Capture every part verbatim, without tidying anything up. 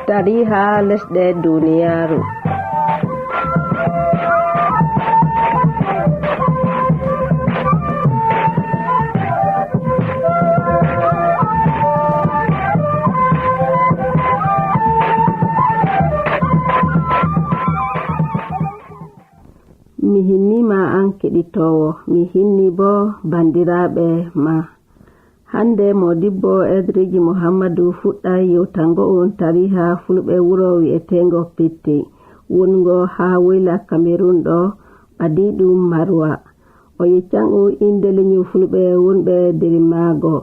Tariiha lesɗe duniyaaru. Mi hinnii ma an keɗitoowo, mi hinnii boo banndiraaɓe ma. Hannde moodibbo Edriji Muhammadu fuɗɗay yewtango on tariiha fulɓe wuro wi'eteengo Pitti, wongo haa woyla Kamerun ɗo, ɓadiiɗum Marwa. O yeccan on innde lenyol fulɓe wonɓe der maago,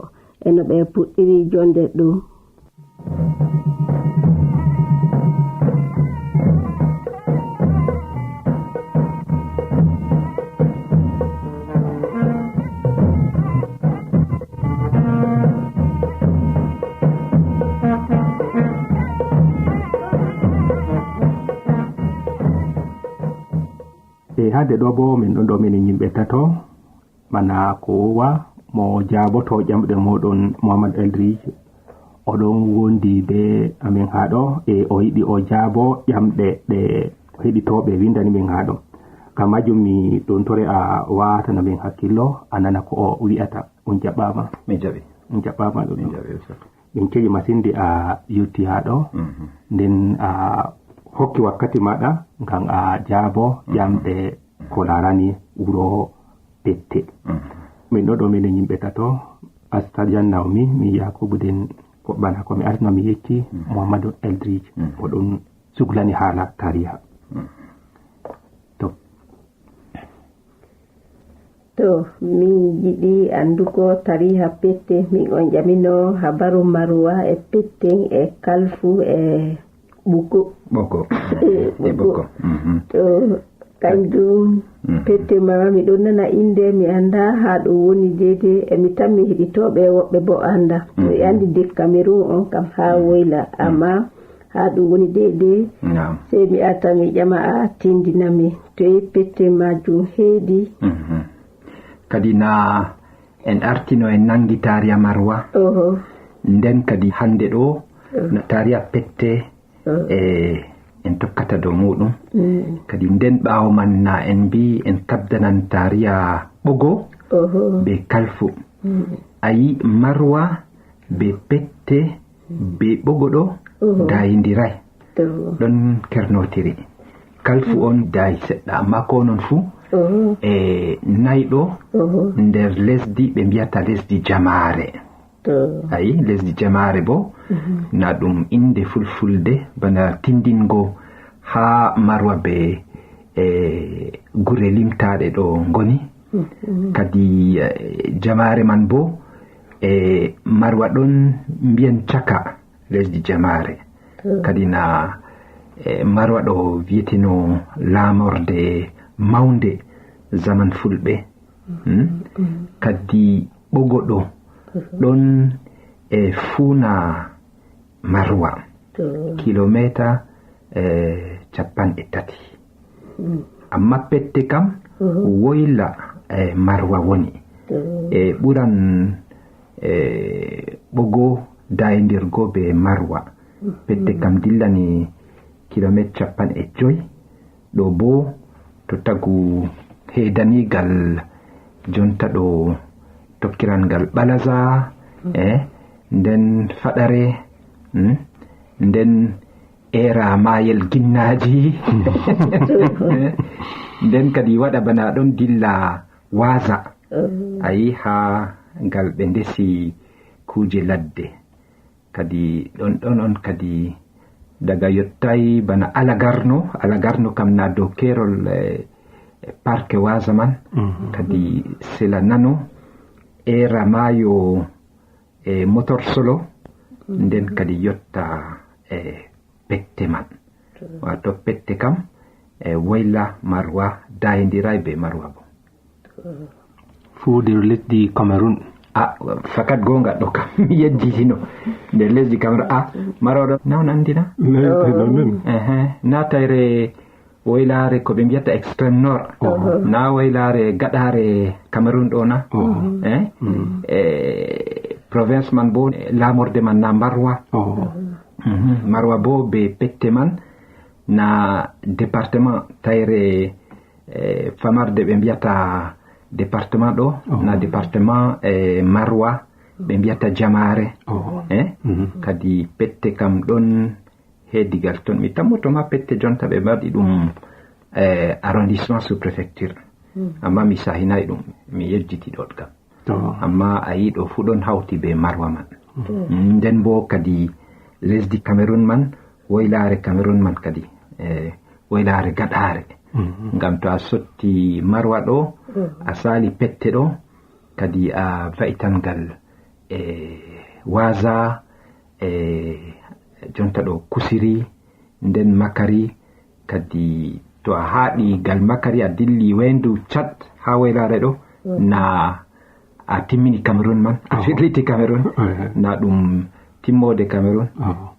e no ɓe puɗɗiri jonde ɗum. E hade ɗo boo, min ɗon ɗo minin yimɓe tato, bana ko wowa mo jaaboto ƴamɗe mooɗon, Mohammad Eldridge, o ɗon wondi be amin haa ɗo, e o yiɗi o jaabo ƴamɗe ɗe heɗitooɓe windani min haa ɗo. Ngam majum mi ɗon tore a waatana min hakkillo, a nana ko o wi'ata. On jaɓɓaama. Mi jaɓi. On jaɓɓaama ɗon. Mi jaɓi, ustaz. Min keƴi masin nde a yotti haa ɗo. Mhm. Nden a hokki wakkati maɗa ngam a jaabo Mhm. ƴamɗe ko laarani wuro Pette. Mhm. Min ɗo ɗo minen yimɓe tato, Astajan Naomi, mi Yakubu den ko bana ko mi arno mi yecci Mhm. Muhammadu Eldridge. Mhm. O ɗon suglani haala tariha. Mhm. To. To, min yiɗi anndugo tariha Pette, min on ƴamino habaru Marwa e Petten e Kalfu e Ɓugo. Ɓogo. E Ɓugo. Ɓogo. Mhm. To, kanjum Mhm. Pette ma, mi ɗon nana innde, mi annda haa ɗum woni deydey, e mi tammi heɗitooɓe woɓɓe boo annda. Mi Mhm. anndi der Kamerun on kam haa Mhm. woyla, Mhm. amma haa ɗum woni deydey, Naam. sey mi arta mi ƴama a tindina mi. Toy Pette majum heedi? Mhm. Kadi na en artino en nangi taariya Marwa. Oho. Nden kadi hannde ɗo Mhm. na taariya Pette Mhm. e en tokkata dow muɗum. Mhm. Kadi nden ɓaawo man na en mbi en kabdanan taariya Ɓogo Oho. be Kalfu. Mhm. A yi Marwa be Pette be Ɓogo ɗo Mhm. dayindiray. To. Ɗon kernotiri. Kalfu on dayi seɗɗa, amma ko non fuu Mhm. e nayɗo Mhm. nder lesdi ɓe mbiyata lesdi Jamaare. To. Ayi, lesdi Jamaare bo Mhm. na ɗum innde fulfulde bana tindingo haa Marwa be e gure limtaaɗe ɗo ngoni. Mhm. Kadi e, Jamaare man bo e Marwa ɗon mbiyen caka lesdi Jamaare. To. Kadi na e, Marwa ɗo wiyeteno laamorde mawnde zaman fulɓe. Hmm? Mhm. Kadi Ɓogo ɗo Mhm. ɗon e fuuna Marwa, To. kilomeeta e, capanɗe tati. Mhm. Amma Pette kam Mhm. woyla e, Marwa woni. To. E ɓuran e, Ɓogo dayindirgo be Marwa. Mhm. Pette kam dillani kilomeeta capanɗe joy. Ɗo boo to tagu heedaniigal jonta ɗo tokkirangal Ɓalaza, eh, nden Faɗare, mm, nden eera maayel ginnaaji, nden kadi waɗa bana ɗon dilla Waaza. Mm. A yi haa ngal ɓe ndesi kuuje ladde. Kadi ɗon, ɗon on kadi daga yottay bana Alagarno. Alagarno kam na dow keerol, eh, parke Waaza man. Mhm. Kadi sela nano, eera maayo, eh, Motor Solo, nden kadi yotta, eh, Pette man. Waato Pette kam, eh, woyla Marwa, dayindiray be Marwa bo. Fuu nder lesdi Cameroun. Ah, fakat goonga ɗo kam, mi yejjitino. Nder lesdi Cameroun. Ah, Marwa ɗo, na on anndi na? Lesdi London. Ehe, na tayre woylaare ko ɓe mbiyata extrême nord. Oho. Na woylaare gaɗaare Cameroun ɗo na? Oho. Eh? Mm. Eh, province man bo, laamorde man na Marwa. Oho. Mhm. Marwa bo be pette man na département tayre, eh, famarde ɓe mbiyata département ɗo, na département, eh, Marwa ɓe mbiyata Jamaare. Eh? Kadi pette kam ɗon he digal ton. Mi tammoto ma pette jonta ɓe mbaɗi ɗum, eh, arrondissement sous préfecture. Amma mi sahinay ɗum, mi yejjiti ɗon kam. Amma a yi ɗo fu ɗon hawti be Marwa man. Mm, nden bo kadi lesdi Cameroun man, woylaare Cameroun man kadi, eh, woylaare gaɗaare. Ngam to a sotti Marwa ɗo, a sali pette ɗo, kadi a va'itan ngal, eh, Waza, eh, jonta ɗo Kusiri, nden Makari, kadi to a haaɗi gal Makari a dilli weendu Tchad haa woylaare ɗo, na a timmini Cameroun man, a firliti Cameroun, na ɗum timmoode Cameroun,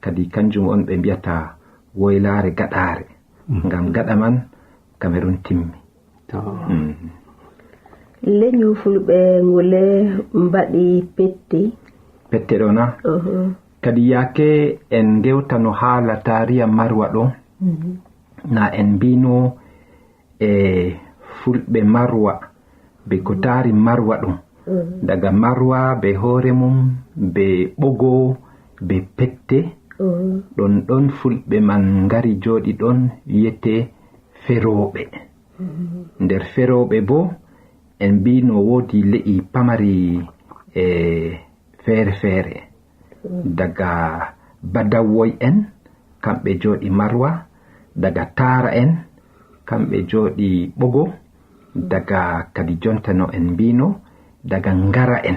kadi kanjum on ɓe mbiyata woylaare gaɗaare. Ngam gaɗa man Cameroun timmi. To. Mm. Leñol fulɓe ngole mbaɗi pette. Pette ɗo na? Oho. Kadi yaake en ngewtano haala taariya Marwa ɗo, na en mbino e fulɓe Marwa, be ko taari Marwa ɗum. Daga Marwa be hoore mum, be ɓogo, be pette, ɗon ɗon fulɓe man ngari jooɗi ɗon wiyete Ferooɓe. Nder Ferooɓe bo, en mbii no woodi le'i pamari e feere-feere. Daga Badawwoy en, kamɓe jooɗi Marwa, daga Taara en, kamɓe jooɗi Ɓogo, daga kadi jonta no en mbiino, daga Ngara en.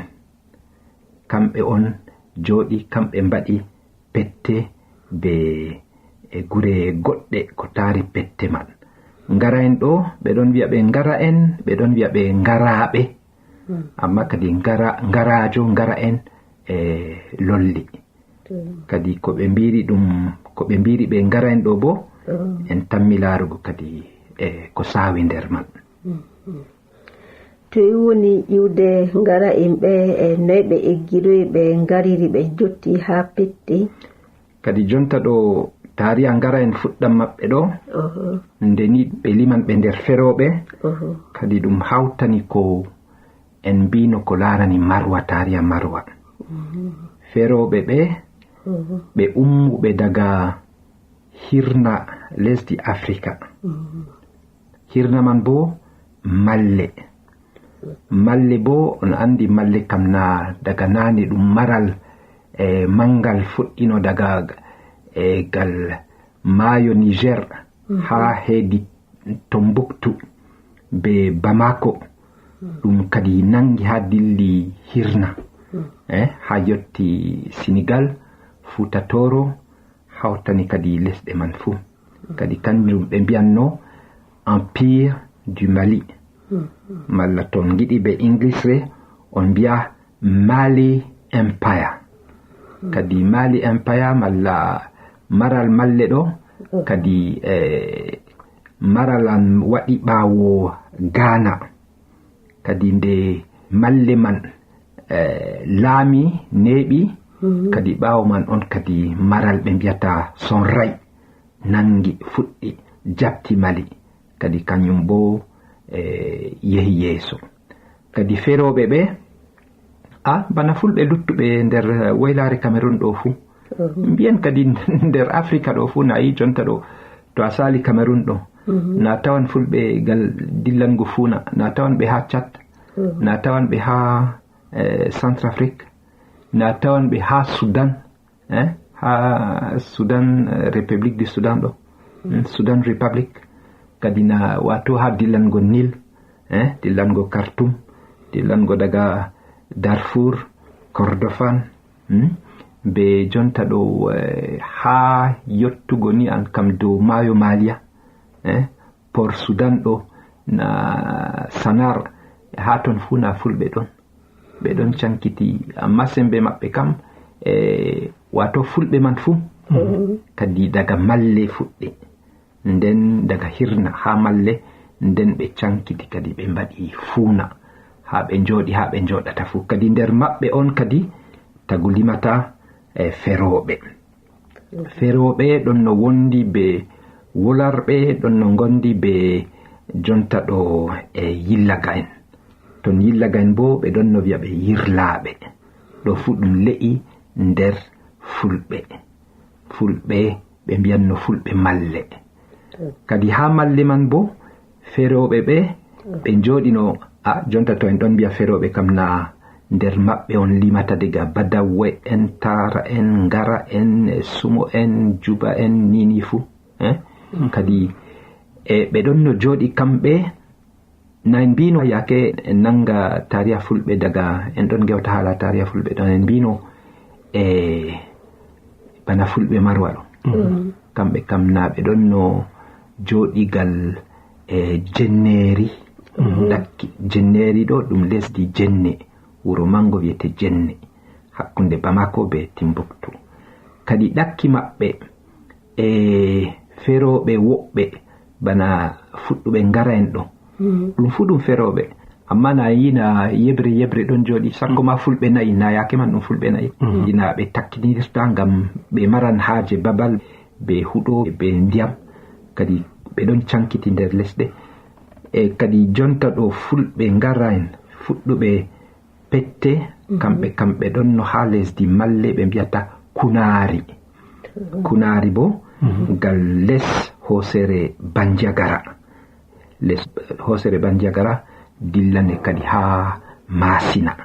Kamɓe on jooɗi, kamɓe mbaɗi pette be e gure goɗɗe ko taari pette man. Ngara en ɗo, ɓe ɗon wi'a ɓe Ngara en, ɓe ɗon wi'a ɓe Ngaraaɓe. Amma kadi Ngara, Ngaraajo, Ngara en e lolli. Kadi ko ɓe mbiiri ɗum, ko ɓe mbiiri ɓe Ngara en ɗo bo, en tammi laarugo kadi e ko saawi nder man. Toy woni iwde Ngara en ɓe, e noy ɓe eggiroyi, ɓe ngariri, ɓe njotti haa petti? Kadi jonta ɗo taariya Ngara en fuɗɗan maɓɓe ɗo, nde ni ɓe liman ɓe nder Ferooɓe, kadi ɗum hawtani ko en mbiino ko laarani Marwa, taariya Marwa. Ferooɓe ɓe, ɓe ummuɓe daga hirna lesdi Afrika. Hirna man bo Malle. Malle bo, on andi Malle kam na daga naane ɗum maral, e, mangal fuɗɗino daga, e, gal maayo Niger haa heedi Tombuktu be Bamako. Ɗum kadi nangi haa dilli hirna, e, haa yotti Senegal, Fuuta Tooro, hawtani kadi lesɗe man fuu. Kadi kanjum ɓe mbiyanno Empire du Mali. Malla to on ngiɗi be Inglisre, on mbiya Mali Empire. Kadi Mali Empire malla maral Malle ɗo, kadi, eh, maral an waɗi ɓaawo Ghana. Kadi nde Malle man, eh, laami, neeɓi, kadi ɓaawo man on kadi maral ɓe mbiyata Sonray nangi, fuɗɗi, jabti Mali. Kadi kañum bo, eh, yehi yeeso. Kadi Ferooɓe ɓe, a, bana fulɓe luttuɓe nder, eh, woylaare Cameroun ɗo fuu. Mbiyen kadi nder Afrika ɗo fuu, na yi jonta ɗo, to a saali Cameroun ɗo, na tawan fulɓe gal dillango fuuna, na tawan ɓe haa Tchad, na tawan ɓe haa, eh, Centrafrique, na tawan ɓe haa Sudan, eh, haa Sudan, eh, République du Sudan ɗo, mm, Sudan Republic, kadi na wato haa dillango Nil, eh, dillango Khartoum, dillango daga Darfour, Kordofan, mm, be jonta ɗo, eh, haa yottugo ni an kam dow maayo Maliya, eh, Port Sudan ɗo, na Sanar, haa ton fuu na fulɓe ɗon. Ɓe ɗon cankiti, amma sembe maɓɓe kam, e, wato fulɓe man fuu, kadi daga Malle fuɗɗi. Nden daga hirna haa Malle, nden ɓe cankiti kadi ɓe mbaɗi fuuna, haa ɓe njooɗi, haa ɓe njooɗata fuu. Kadi nder maɓɓe on kadi tagu limata, e, Ferooɓe. Ferooɓe ɗon no wondi be wolarɓe, ɗon no ngondi be jonta ɗo e yillaga en. Ton yillaga en boo ɓe ɗon no wi'a ɓe yirlaaɓe. Ɗo fuu ɗum le'i nder fulɓe. Fulɓe, ɓe mbi'anno fulɓe malle. Kadi haa malle man boo, ferooɓe ɓe, ɓe njooɗino, a, jonta to en ɗon mbi'a ferooɓe kam na nder maɓɓe on limata diga Badawwe en, Taara en, Ngara en, e Sumo en, Juba en, nii nii fuu. Eh? Kadi, e, ɓe ɗon no jooɗi kamɓe, na en mbiino yaake en nanga taariha fulɓe daga, en ɗon ngewta haala taariha fulɓe ɗon en mbiino, e, bana fulɓe marwa ɗo. Kamɓe kam na ɓe ɗon no jooɗigal, e, Jenneeri. Ɗakki. Jenneeri ɗo ɗum lesdi Jenne, wuro mango wiyete Jenne, hakkunde Bamako be Timbuktu. Kadi ɗakki maɓɓe, e, ferooɓe woɓɓe, bana fuɗɗuɓe ngara en ɗo. Ɗum fuu ɗum ferooɓe. Amma na yiina yebre yebre ɗon jooɗi, sakko ma fulɓe nayi, na yaake man ɗum fulɓe nayi. Ina ɓe takkinirta ngam ɓe maran haaje babal, be huɗo, be ndiyam. Kadi ɓe ɗon cankiti nder lesɗe. E kadi jonta ɗo fulɓe ngara en, fuɗɗuɓe Pette, kamɓe, kamɓe ɗon no haa lesdi malle ɓe mbi'ata Kunaari. Kunaari boo, ngal les hoosere Banjagara. Les hoosere Banjagara dillane kadi haa Maasina.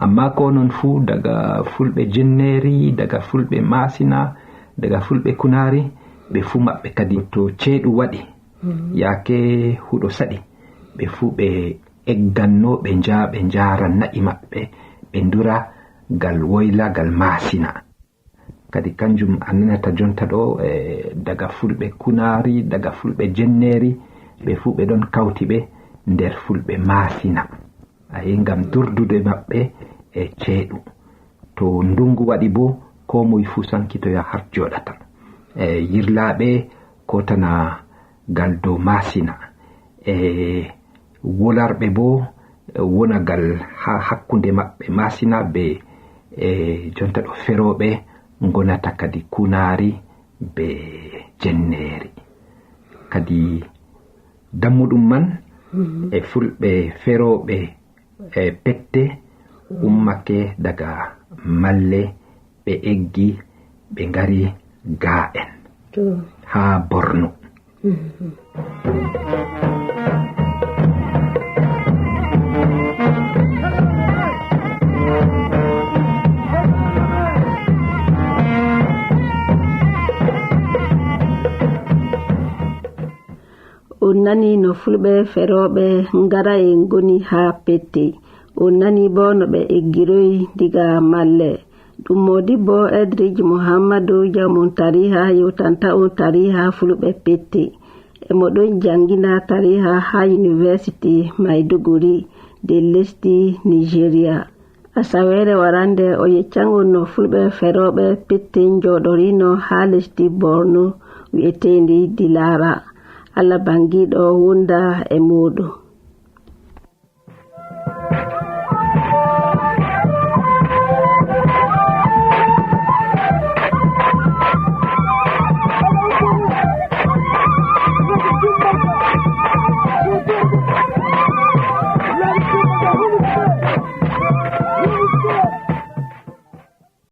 Amma ko non fuu, daga fulɓe Jenneeri, daga fulɓe Maasina, daga fulɓe Kunaari, ɓe fuu maɓɓe kadi to ceeɗu waɗi, yaake huɗo saɗi, ɓe fuu ɓe egganno, ɓe njaa, ɓe njaara na'i maɓɓe, ɓe ndura gal woyla, gal maasina. Kadi kanjum a nanata jonta ɗo, e, daga fulɓe Kunaari, daga fulɓe Jenneeri, ɓe fuu ɓe ɗon kawti ɓe nder fulɓe maasina. Ayi, ngam durdude maɓɓe e ceeɗu. To ndungu waɗi boo, koo moy fuu sankitoya har jooɗata. E, yirlaaɓe kootana gal dow maasina. E, wolarɓe boo, e, wona gal haa hakkunde maɓɓe maasina be, e, jonta ɗo ferooɓe ngonata kadi Kunaari be Jenneeri. Kadi dammuɗum man e fulɓe ferooɓe e Pette ummake daga Malle, ɓe eggi, ɓe ngari Ga'en haa Borno. On nani no fulɓe ferooɓe ngara en ngoni haa Pette. On nani boo no ɓe eggiroyi diga Malle. Ɗum Moodibbo Edrij Muhammadu, jawmum tariiha, yewtanta on tariiha fulɓe Pette. E mo ɗon janngina tariiha haa University Maiduguri de lesdi Nigeria. Asaweere warande o yeccan on no fulɓe ferooɓe Pette njooɗorino haa lesdi Borno wi'eteendi Dilara. Allah Banngiiɗo wonda e muuɗum.